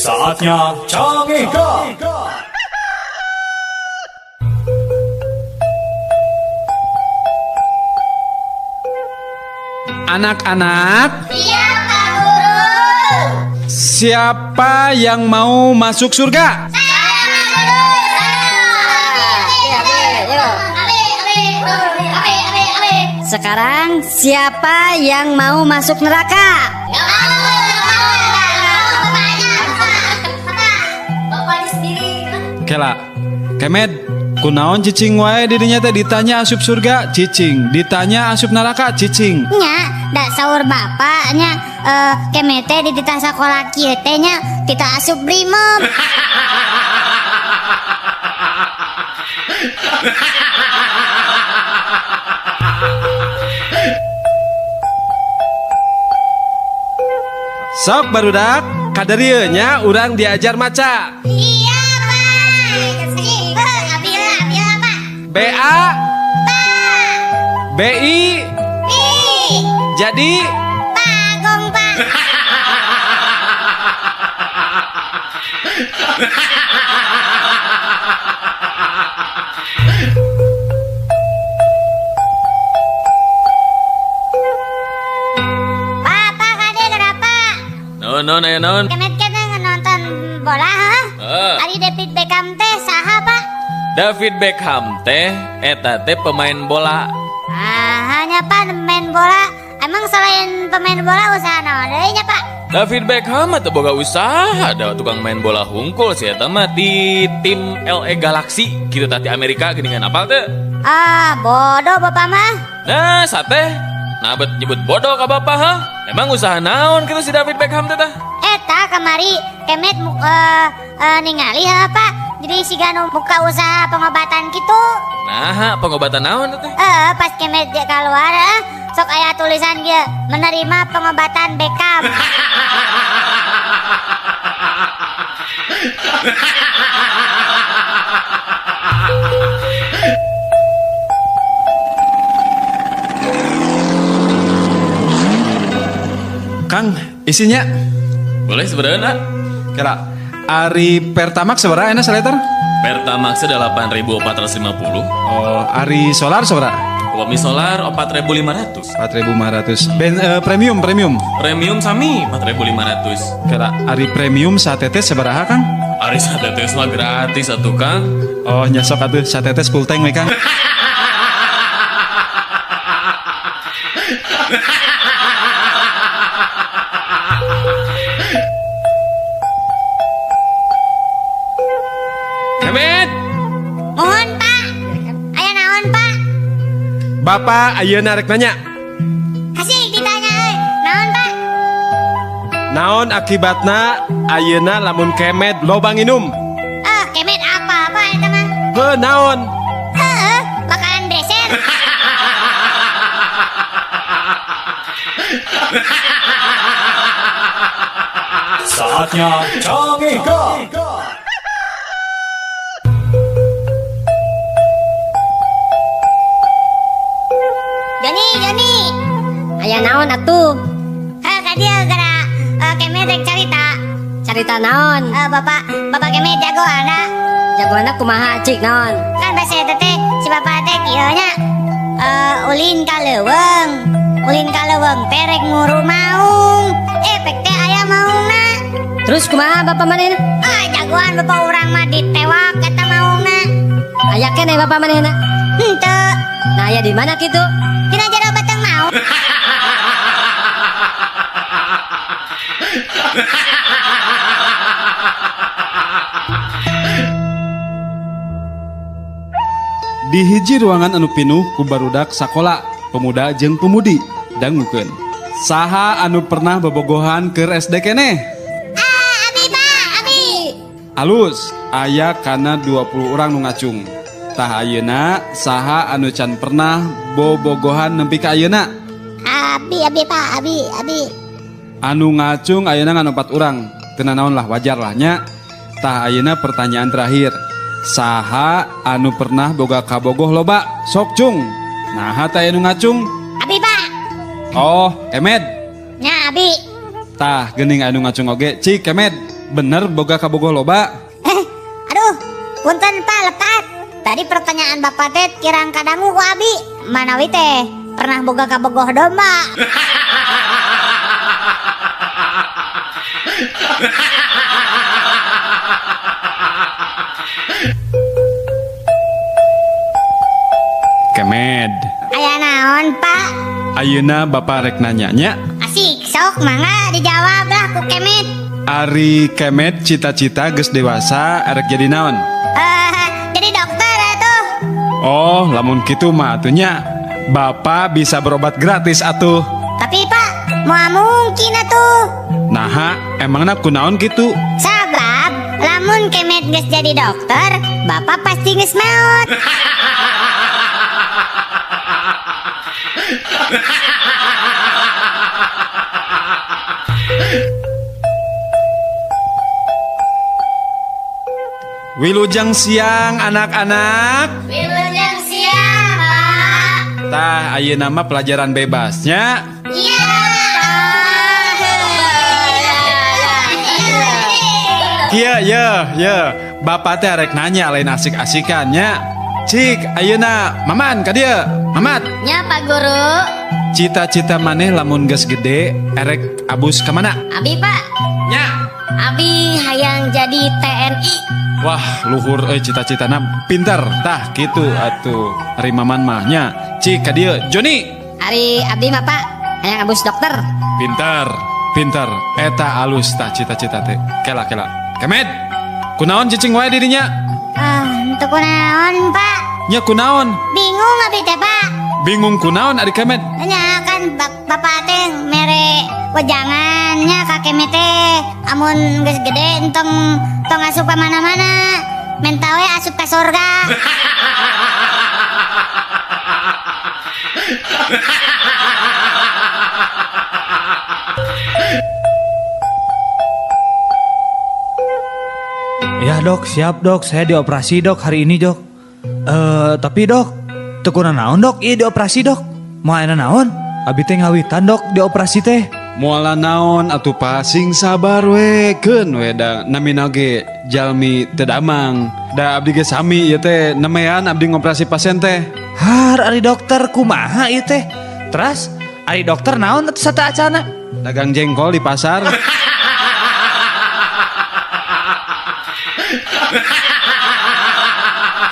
Saatnya Cangehgar. Anak-anak, Iya, Pak Guru. Siapa yang mau masuk surga? Saya, Pak Guru. Saya. Sekarang siapa yang mau masuk neraka? Gak mau, gak mau, gak mau, bapaknya, bapak, bapaknya sendiri. Kela, Kemed, kunaon cicing wae dirinya teh? Ditanya asup surga, cicing, ditanya asup neraka, cicing. Nya, da saur bapaknya Kemed teh dititah sakola kieu teh nya titah asup Brimob. Sok barudak, kadarieu nya urang diajar maca. Iya, Pak. Abi lah, abi lah, Pak. B A B I Bi, jadi Bagong, Pak. Papa, kade kenapa? Naon, naon, aya naon? Kemet kene nonton bola, ha? Heeh. Ari David Beckham teh saha, Pak? David Beckham teh eta teh pemain bola. Ah, hanya Pak pemain bola. Emang selain pemain bola usaha naon deui nya, Pak? David Beckham atau boga usaha, ada tukang main bola hungkul sih eta mah di tim LA Galaxy gitu tah di Amerika geuningan, apal teh? Ah, bodoh Bapak mah. Nah, sate. Nah, bet nyebut bodoh ka bapak, ha? Emang usaha naon gitu si David Beckham teh tah? Eta kamari Kemet ningali ha, Pak. Jadi siga nu buka usaha pengobatan gitu. Nah, pengobatan naon teh? Pas Kemet dia keluar, sok aya tulisan dia menerima pengobatan Beckham. Kang, isinya Boleh sebenarnya. Kela, ari Pertamax sabaraha enak seliter? Pertamax 8.450. Oh, ari solar sabaraha? Upami solar 4.500. 4500. Ben, premium, premium. Premium sami 4.500. Kela, ari premium satetes sabaraha, Kang? Ari satetes mah gratis atuh, Kang. Oh, nya sok atuh satetes full tank we, Kang. Kemet. Mohon, Pak. Aya naon, Pak? Bapak ayeuna rek nanya. Kasih ditanya euy. Naon, Pak? Naon akibatna ayeuna lamun Kemed loba nginum? Ah, Kemet apa apa eta mah? Heuh, naon? Heeh, bakalan beser. Saatnya Cangehgar. Joni, Joni. Aya naon atuh? Eh, ka dieu gara Kemet rek carita. Carita naon? Eh, bapak, bapak Kemet jago anak. Jagoanna kumaha, cik naon? Kan bahasa eta teh si bapak teh kieu nya. Ulin ka leuweung. Ulin ka leuweung teh rek nguru maung. Pek teh aya maungna. Terus kumaha bapak manehna? Ah, jagoan bapak urang mah ditewak eta maungna. Aya keneh bapak manehna? Henteu. Nah, aya di mana kitu? Dina jero beteng maung. Di hiji ruangan anu pinuh ku barudak sakola, pemuda jeung pemudi, dangukeun. Saha anu pernah bobogohan keur SD keneh? Ah, abi, Pak, abi. Alus, aya kana 20 orang nu ngacung. Tah, ayeuna saha anu can pernah bobogohan nepi ka ayeuna? Abi, abi, Pak, abi, abi. Anu ngacung ayeuna ngan 4 orang. Teu naon lah, wajar lah nya. Tah, ayeuna pertanyaan terakhir. Saha anu pernah boga kabogoh loba? Sok cung. Nah, teh anu ngacung. Abi, Pak. Oh, Kemed. Nya, abi. Tah, geuning anu ngacung oge. Cik, Kemed. Bener boga kabogoh loba? Eh, aduh, punten Pak lepat. Tadi pertanyaan Bapak teh kirang kadangu ku abi. Manawi teh pernah boga kabogoh domba. Kemed. Aya naon Pak? Ayeuna Bapak rek nanya nya. Asik, sok mangga dijawab lah ku Kemet. Ari Kemed cita-cita geus dewasa erek jadi naon? Eh, jadi dokter atuh. Oh, lamun kitu mah atuh nya. Bapak bisa berobat gratis atuh. Tapi Pak, moal mungkin atuh. Naha, emangna kunaon kitu? Sabab lamun Kemet geus jadi dokter, Bapak pasti geus maot. Wilujeng siang anak-anak. Wilujeng siang, Pak. Tah, ayeuna mah pelajaran bebasnya. Iya, Pak. Iya, iya, iya. Bapak teh rek nanya lain asik-asikan nya. Cik, ayeuna Maman ka dieu. Mamat, Nya Pak Guru. Cita-cita maneh lamun geus gede erek abus ka mana? Abi Pak. Nya. Abi hayang jadi TNI. Wah, luhur euy cita-citana pinter. Tah, kitu atuh. Ari Maman mah nya. Cik ka dieu, Joni. Ari abdi mah Pak hayang abus dokter. Pinter, pinter. Eta alus tah cita-cita teh. Kela kela. Kemed. Kunaon cicing wae dirinya? Ah, teu kunaon, Pak? Nya kunaon? Bingung abi teh, Pak. Bingung kunaon ari Kemed? Nya kan bapak teh mere wejangan nya ka Kemet teh amun geus gede entong tong asup ka mana-mana, menta we asup ka sorga. Ya dok, siap dok. Saya dioperasi dok hari ini dok. Eh, tapi dok, teu naon dok? Iya dioperasi dok. Moal aya naon? Abi teh ngawitan dok dioperasi teh. Moal naon atuh Pak, sing sabar we, keun we da namina ge jalmi teu damang. Da abdi ge sami ieu teh nemean abdi ngoperasi pasien teh. Har ari dokter kumaha ieu teh? Teras ari dokter naon atuh sataacana? Dagang jengkol di pasar.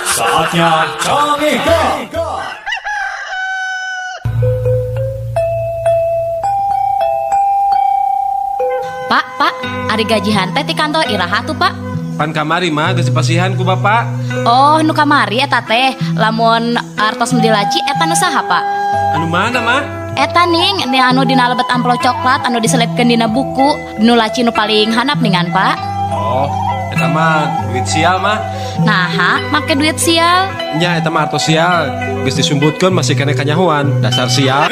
Saatnya Cangehgar. Pak, Pak, ari gajihan teh ti kantor iraha tuh, Pak? Pan kamari mah geus dipasihan ku bapak. Oh, nu kamari eta teh, lamun artos nu dilaci eta nu saha, Pak? Anu mana mah? Eta ning, ni anu dina lebet amplop coklat anu diselipkeun dina buku, nu laci nu paling handap ningan, Pak. Oh, eta mah duit sial mah. Naha, make duit sial. Nya eta mah artos sial. Geus disumbutkeun masih keneh kanyahoan. Dasar sial.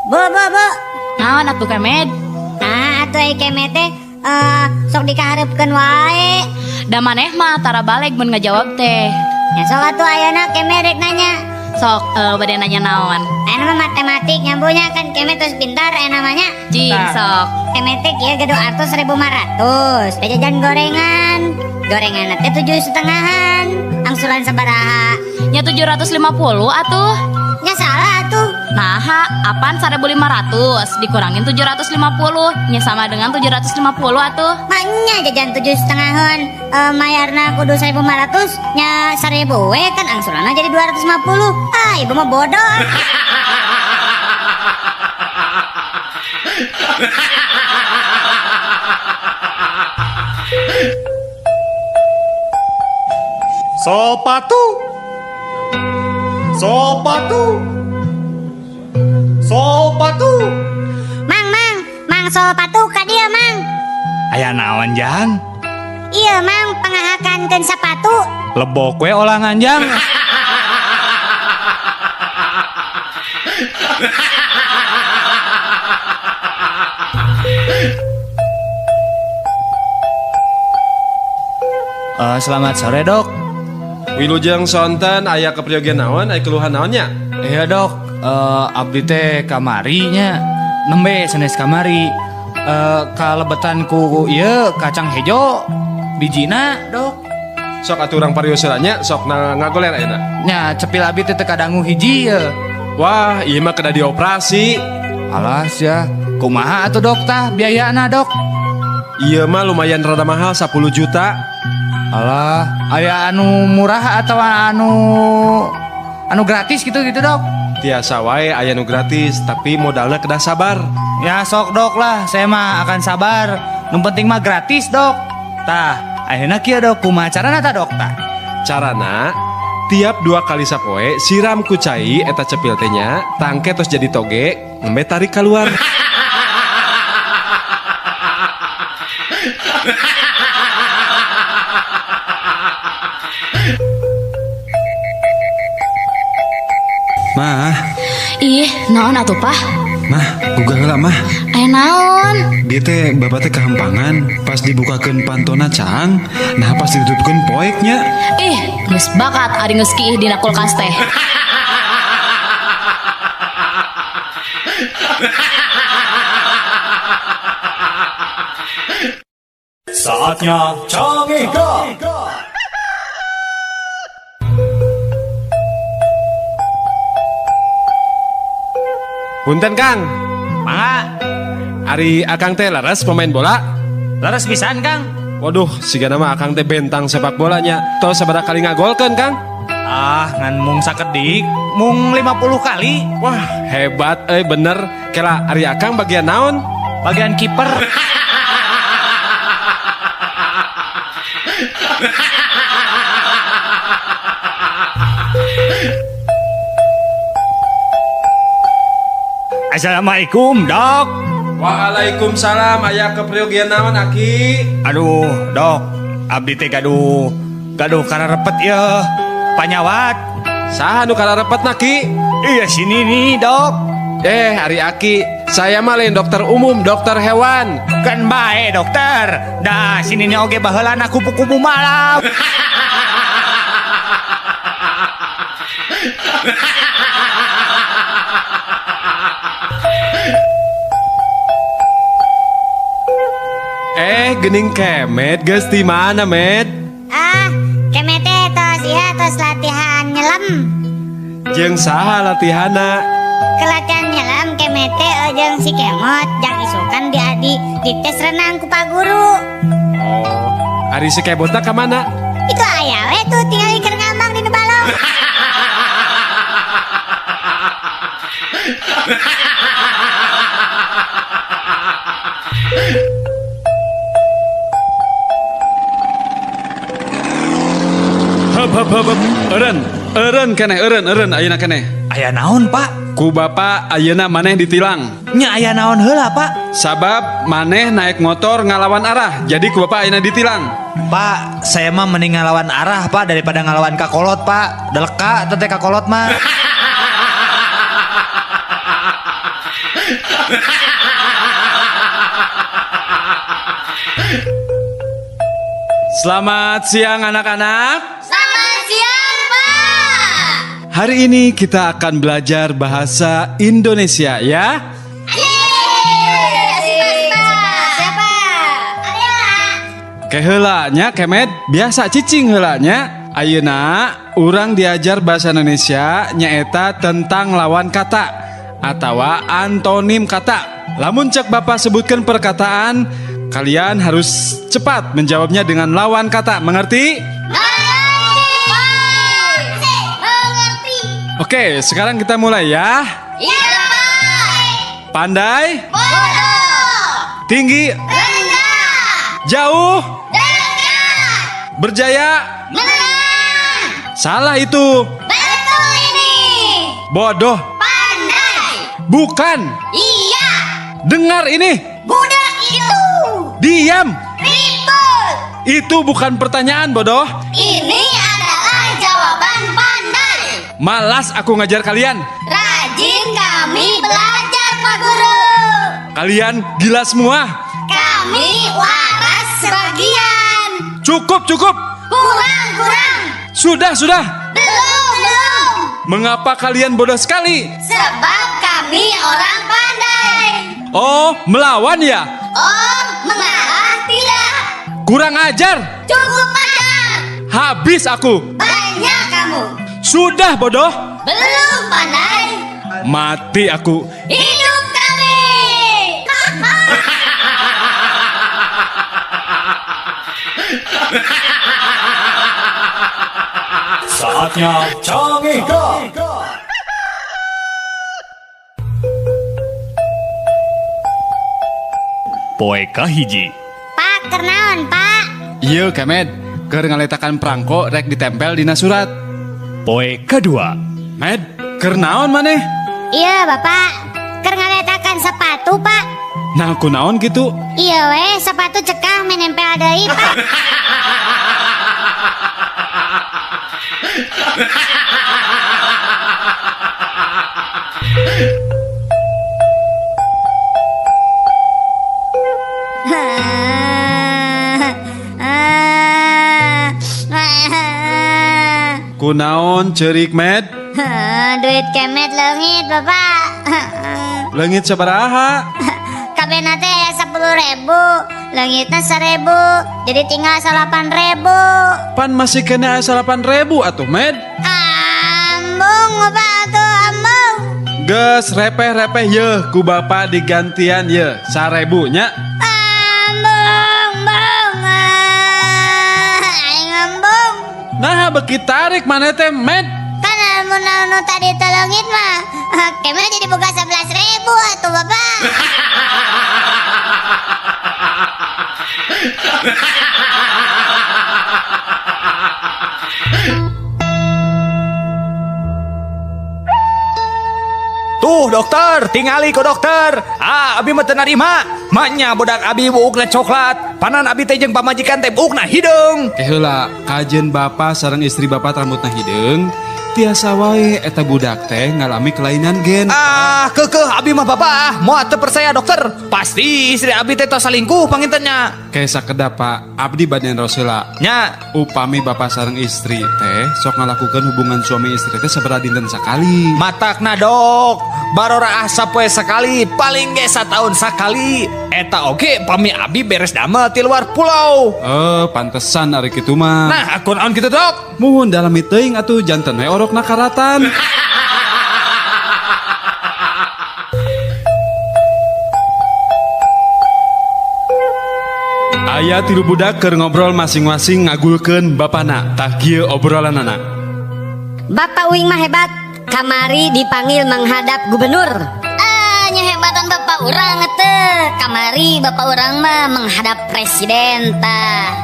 Bu, bu, bu. Naon atuh Kemed? Nah, atuh ai Kemet teh sok dikahareupkeun wae. Da maneh mah tara baleg mun ngajawab teh. Ya sok atuh ayeuna Kemet rek nanya. Sok bade nanya naon? Ayeuna mah matematik nyambunya kan Kemet terus pintar aya namanya. Cing sok. Kemet teh kieu gaduh artos 1.500. Jajan gorengan. Gorengan teh 7,5-an. Angsuran sabaraha? Nya 750 atuh. Nya salah atuh. Naha, apaan 1.500 dikurangin 750 nya sama dengan 750 atuh. Maknya jajan 7,5-an mayarna kudu 1.500 nya 1.000 we kan angsuranna jadi 250. Ah, ibu mah bodoh. Sepatu. Sepatu. Sepatu. Mang, mang, mang sepatu ka dieu, Mang. Aya naon jang? Iya, Mang, pangahakankeun sepatu. Lebok we olangan jang. Selamat sore dok. Wilujeng sonten, aya keperyogian naon, aya keluhan naonnya? Iya dok, abdi teh kamari nya, nembe sanes kamari. Kalebetan ku ieu kacang hejo bijina dok. Sok atuh urang parios heula nya, sok na ngagoler ayeuna. Nya cepil abdi teh teu kadangu hiji ye. Wah, ieu mah kedah dioperasi. Alas ya, kumaha atuh dok tah biayana dok? Ieu mah lumayan rada mahal, 10 juta. Alah, aya anu murah atau anu anu gratis gitu gitu dok? Tiasa wae aya nu gratis, tapi modalnya kedah sabar. Ya sok dok lah, saya mah akan sabar. Nu penting mah gratis dok. Tah, ayeuna kieu dok, kumaha carana tah dok tah? Carana tiap 2 kali sapoe siram ku cai eta cepil teh nya, tangke tos jadi toge, nembe tarik keluar. Mah, Ih, naon atuh Pah? mah, gugah heula mah. Aya naon? Dia teh bapak teh kahampangan pas dibukakeun pantona caang, nah pas ditutupkeun poek nya. Ih, geus bakat ari geus kiih dina kulkas teh. Saatnya Cangehgar. Punten Kang, Mangga, ari Akang teh leres pemain bola? Leres pisan Kang. Waduh, sigana mah Akang teh bentang sepak bolanya. Tos sabaraha kali ngagolkeun Kang? Ah, ngan mung sakedik, mung 50 kali. Wah, hebat euy bener. Kela ari Akang bagian naon? Bagian kiper. Assalamualaikum dok. Waalaikumsalam, aya keperyogian naon Aki? Aduh dok, abdi teh gaduh gaduh kararepet ya panyawat. Saha nu kararepet Ki? Iya sini nih dok. Ari Aki, saya mah lain dokter umum, dokter hewan. Kan bae dokter. Dah sini nih oge baheulana kupu-kupu malam. Gening kemet geus di mana, Med? Ah, kemet teh tos ieu tos latihan nyelam. Jeung saha latihana? Kelatihan nyelam kemet teh jeung si Kemot jang isukan di tes renang ku Pak Guru. Oh, ari si Kemotna ka mana? Itu aya we tuh tinggal keur ngambang di balong. Hep hep hep hep. Eureun, eureun keneh, eureun, eureun ayeuna keneh. Aya naon Pak? Ku bapak ayeuna maneh ditilang. Nya aya naon heula Pak? Sabab maneh naik motor ngalawan arah, jadi ku bapak ayeuna ditilang. Pak, saya mah mending ngalawan arah Pak daripada ngalawan kakolot Pak. Deleka teh kakolot mah. Selamat siang anak-anak. Selamat siang, Pak. Hari ini kita akan belajar bahasa Indonesia ya. Siapa? Ke heula nya kemet biasa cicing heula nya. Ayeuna urang diajar bahasa Indonesia nyaeta tentang lawan kata atawa antonim kata. Lamun cek bapak sebutkan perkataan, kalian harus cepat menjawabnya dengan lawan kata. Mengerti? Mengerti. Oke, sekarang kita mulai ya. Iya, Pak. Pandai, Bodoh. tinggi, Rendah. jauh, Dekat. berjaya. Menang. Salah itu. Betul ini. Bodoh. Pandai. Bukan. Iya. Dengar ini. Budak itu. Diam. Ribut. Itu bukan pertanyaan, bodoh. Ini adalah jawaban pandai. Malas aku ngajar kalian. Rajin kami belajar, Pak Guru. Kalian gila semua. Kami waras sebagian. Cukup, cukup. Kurang, kurang. Sudah, sudah. Belum, belum. Mengapa kalian bodoh sekali? Sebab kami orang pandai. Oh, melawan ya? Oh, mengalah tidak. Kurang ajar. Cukup ajar. Habis aku. Banyak kamu. Sudah bodoh. Belum pandai. Mati aku. Hidup kami. Saatnya Cangehgar. Poe kahiji. Pak, keur naon, Pak? Iya, Kemed. Keur ngaletakan prangko rek ditempel dina surat. Poe kedua. Med, keur naon maneh? Iya, Bapak. Keur ngaletakan sepatu, Pak. Nah, kunaon gitu? Iya weh, sepatu cekah menempel deui, Pak. Kunaon ceurik, Med? Duit kemet leungit, Bapak. Leungit sabaraha? Kabehna teh aya 10.000, leungitna 1.000, jadi tinggal 8.000. Pan masih kena aya 8.000 atuh, Med. Ambung, Bapak atuh ambung. Geus repeh-repeh yeuh ku bapak digantian yeuh 1.000 nya. Ambung, bung. Aing ambung. Nah, beki tarik maneh teh, Med. Kan amun anu tadi teh leungit mah, kemet jadi boga 11.000 atuh, Bapak. Tuh dokter, tingali ku dokter. Ah, abi mah teu narima. Maknya budak abi buukna coklat. Panan abi teh jeung pamajikan teh buukna hideung. Eh heula, kajen bapak sareng istri bapak rambutna hideung, tiasa wae eta budak teh ngalami kelainan gen. Ah, keukeuh abi mah bapak ah, moal teu percaya dokter. Pasti istri abi teh tos salingkuh pangintennya. Kayak sakedap Pak, abdi bade naros heula. Nya, Upami bapak sareng istri teh sok ngalakukeun hubungan suami istri teh sabaraha dinten sakali. Matakna dok, baroraah sapoe sekali, paling ge satahun sakali. Eta oge pami abi beres damel ti luar pulau. Eh, pantesan ari kitu mah. Nah, akun on gitu dok. Muhun dalami teuing atuh janten we orokna karatan. Aya tilu budak keur ngobrol masing-masing ngagulkeun bapana. Tah kieu obrolanana. Bapak Uing mah hebat. Kamari dipanggil menghadap gubernur. Ah, nyehebatan bapak urang teh. Kamari bapak urang mah menghadap presiden tah.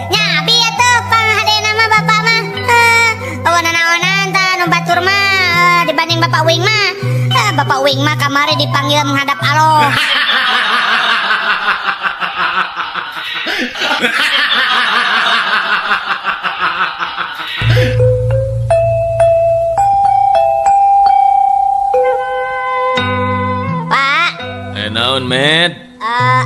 Nya abi atuh panghadena mah bapak mah. Awan-awanan tah nu batur mah dibanding bapak Uing mah. Bapak Uing mah kamari dipanggil menghadap Allah. Pak, Naon, Med?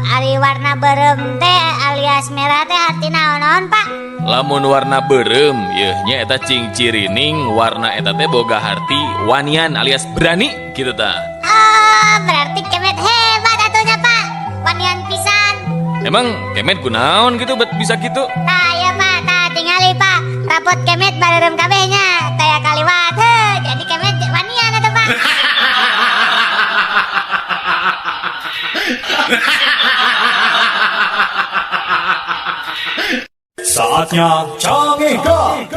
Ari warna beureum teh alias merah teh artina naon, Pak? Lamun warna beureum yeuh nya eta cing cirining warna eta teh boga harti wanian alias berani gitu tah. Oh, berarti kemet hebat atunya, Pak. Wanian pisan. Emang kemet kunaon gitu bet bisa gitu? Tah, ya Pak, tah tingali Pak. Rapot kemet bareureum kabeh nya, taya kaliwat. Heuh, jadi kemet wanian atuh, Pak. Saatnya Cangehgar.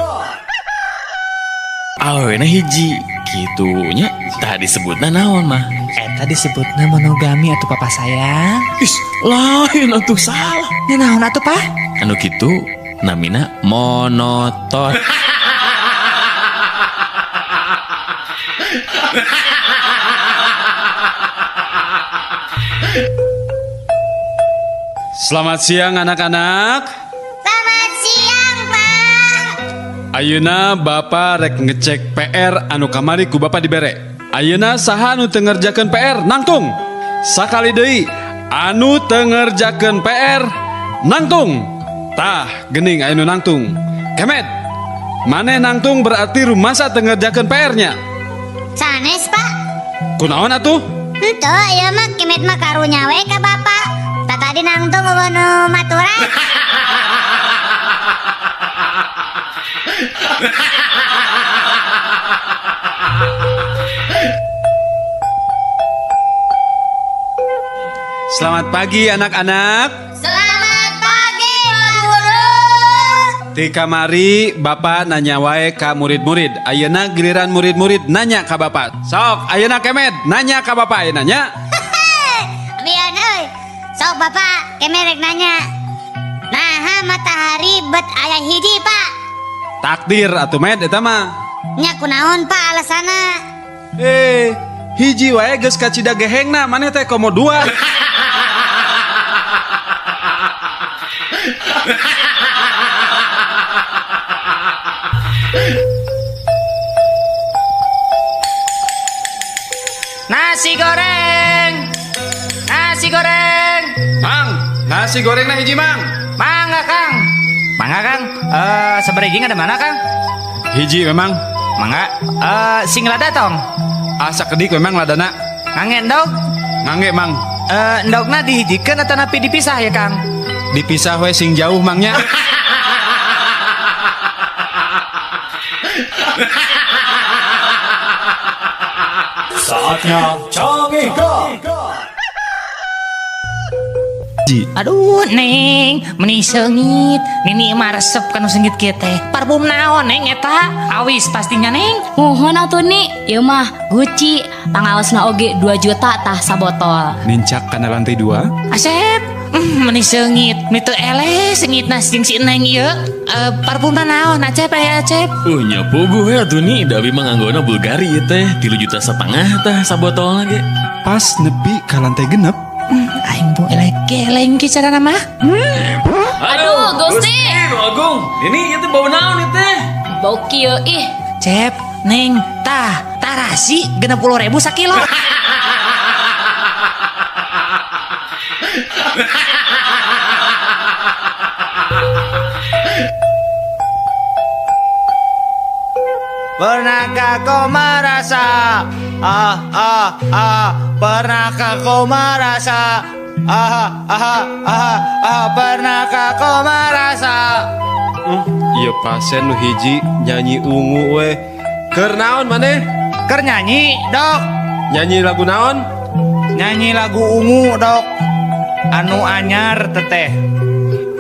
Awena hiji gitunya tah disebutna naon mah? Eta disebutna monogami atuh papa sayang. Ih, lain atuh salah. Nya naon atuh, Pak? Anu kitu namina monoton. Selamat siang anak-anak. Selamat siang, Pak. Ayeuna bapak rek ngecek PR anu kamari ku bapak dibere. Ayeuna saha anu teu ngerjakeun PR nangtung. Sakali deui anu teu ngerjakeun PR nangtung. Tah, geuning aya nu nangtung. Kemet. Maneh nangtung berarti rumasa teu ngerjakeun PR-nya. Sanes, Pak. Kunaon atuh? Henteu, ieu mah Kemet mah karunya we ka Bapak. Tadi nangtung euweuh nu maturan. Selamat pagi anak-anak. Selamat pagi, Pak Guru. Ti kamari Bapak nanya wae ka murid-murid. Ayeuna giliran murid-murid nanya ka Bapak. Sok, ayeuna Kemet nanya ka Bapak ayeuna nya. Biar euy. Sok Bapak, Kemet rek nanya. Naha matahari bet aya hiji, Pak? Takdir atuh Med eta mah. Nya kunaon, Pak, alasana? Eh, hiji wae geus kacida gehengna, maneh teh komo dua. Nasi goreng. Nasi goreng. Mang, nasi gorengna hiji, Mang. Mangga, Kang. Mangga, Kang. Eh, sabaraha ada mana, Kang? Hiji memang. Mangga. Eh, sing lada tong. Asa kedik memang ladana. Ngangge endog. Ngangge, Mang. Eh, endogna dihijikeun atau napi dipisah ya, Kang? Dipisah we sing jauh, Mang nya. Saatnya Cangehgar. Aduh, Neng, meni seungit. Nini mah resep kanu seungit kieu teh. Parfum naon, Neng, eta? Awis pastinya, Neng. Muhun atuh Ni, ieu mah Gucci, pangaosna oge 2 juta tah sabotol. Nincak kana lantai dua. Asep, meni seungit. Meni teu eleh seungitna jeung si Neng ieu. Eh, parfumna naon, Acep, aya Acep? Nya puguh ya atuh Ni, da abi mah nganggona Bulgari ieu teh, 3,5 juta tah sabotolna ge. Pas nepi ka lantai 6. Aing bu eleh geleng ki carana mah. Aduh, Gusti. Nu Agung, ini ieu teh bau naon ieu teh? Bau kieu ih. Cep, Neng, tah, tarasi 60.000 sakilo. Pernahkah kau merasa ah ah ah, pernahkah kau merasa ah ah ah ah, pernahkah kau merasa? Ieu pasien nu hiji nyanyi ungu we. Keur naon maneh? Keur nyanyi, Dok. Nyanyi lagu naon? Nyanyi lagu ungu, Dok. Anu anyar teteh.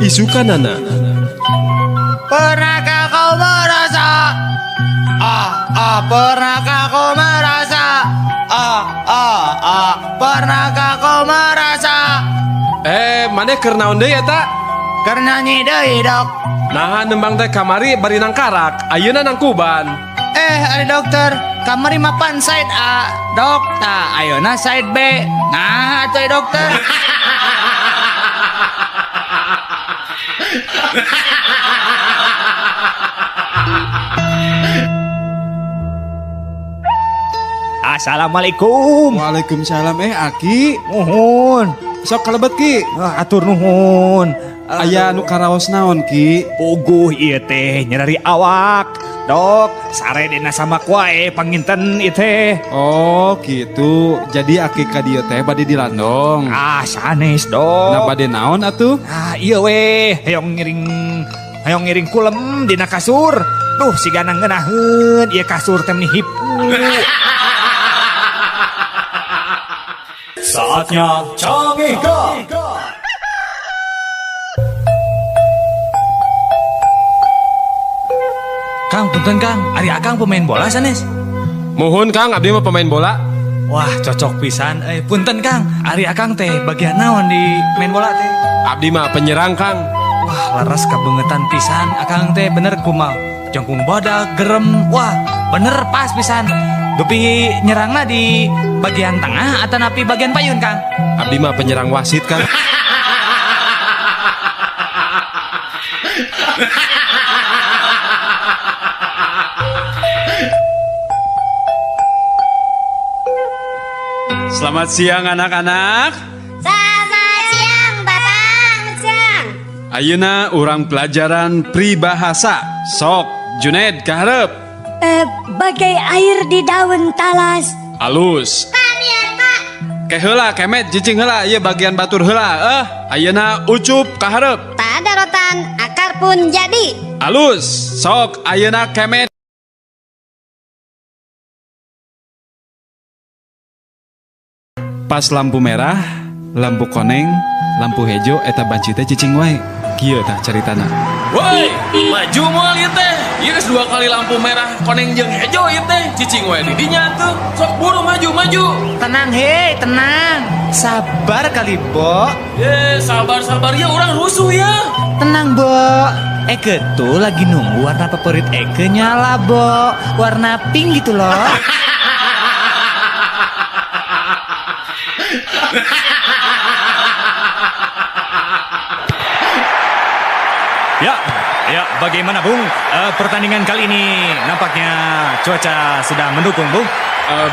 Isukanana. Pernahkah kau merasa ah ah, pernahkah kau merasa ah ah ah, pernahkah kau merasa? Eh, maneh keur naon deui eta? Keur nyanyi deui, Dok. Naha nembang teh kamari bari nangkarak, ayeuna nang Kuban. Eh, ari dokter, kamari mapan side A, Dok. Tah, ayeuna side B. Nah, atuh dokter. Assalamualaikum. Waalaikumsalam eh Aki. Nuhun. Sok kalebet Ki. Ah, atur nuhun. Aya nu karaos naon Ki? Puguh ieu teh nyeri awak. Dok, sare dina sama wae panginten ieu teh. Oh, gitu. Jadi aki ka dieu teh bade dilandong. Ah, sanes, Dok. Nah, bade naon atuh? Ah, iya weh, hoyong ngiring kulem dina kasur. Duh, sigana ngeunaheun ieu kasur teh meni hipu. Saatnya Cangehgar. Kang, punten Kang, ari Akang pemain bola sanes? Muhun Kang, abdi mah pemain bola. Wah, cocok pisan. Eh, punten Kang, ari Akang teh bagian naon di main bola teh? Abdi mah penyerang Kang. Wah, laras kabeungetan pisan Akang teh, bener kumaha. Jangkung badak, gerem. Wah, bener pas pisan. Dupi nyerangna di bagian tengah atau napi bagian payun, Kang? Abdi mah penyerang wasit Kang. Selamat siang anak-anak. Selamat siang, Bapak. Siang. Ayeuna urang pelajaran peribahasa. Sok, Junaid ka hareup. Bagai air di daun talas. Alus. Ke heula Kemet, cicing heula, ieu bagian batur heula. Ayeuna Ucup ka hareup. Tak ada rotan, akar pun jadi. Alus. Sok ayeuna Kemet. Pas lampu merah, lampu koneng, lampu hejo, eta banci teh cicing wae. Kieu tah caritana. Woi, maju moal ieu teh. Ieu geus dua kali lampu merah, koneng jeung hejo ieu teh. Cicing wae di dinya tuh. Sok buru maju, maju. Tenang hei, tenang. Sabar kali, Bo. Ye, sabar sabar ya, urang rusuh ya. Tenang, Bo. Eke tuh lagi nunggu warna favorit Eke nyala, Bo. Warna pink gitu loh. Ya, ya, bagaimana, Bung? Pertandingan kali ini nampaknya cuaca sudah mendukung, Bung.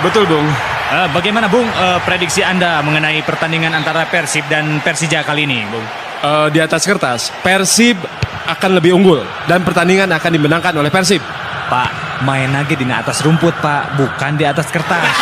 Betul, Bung. Bagaimana, Bung, prediksi Anda mengenai pertandingan antara Persib dan Persija kali ini, Bung? Di atas kertas, Persib akan lebih unggul dan pertandingan akan dimenangkan oleh Persib. Pak, main lagi di atas rumput, Pak, bukan di atas kertas.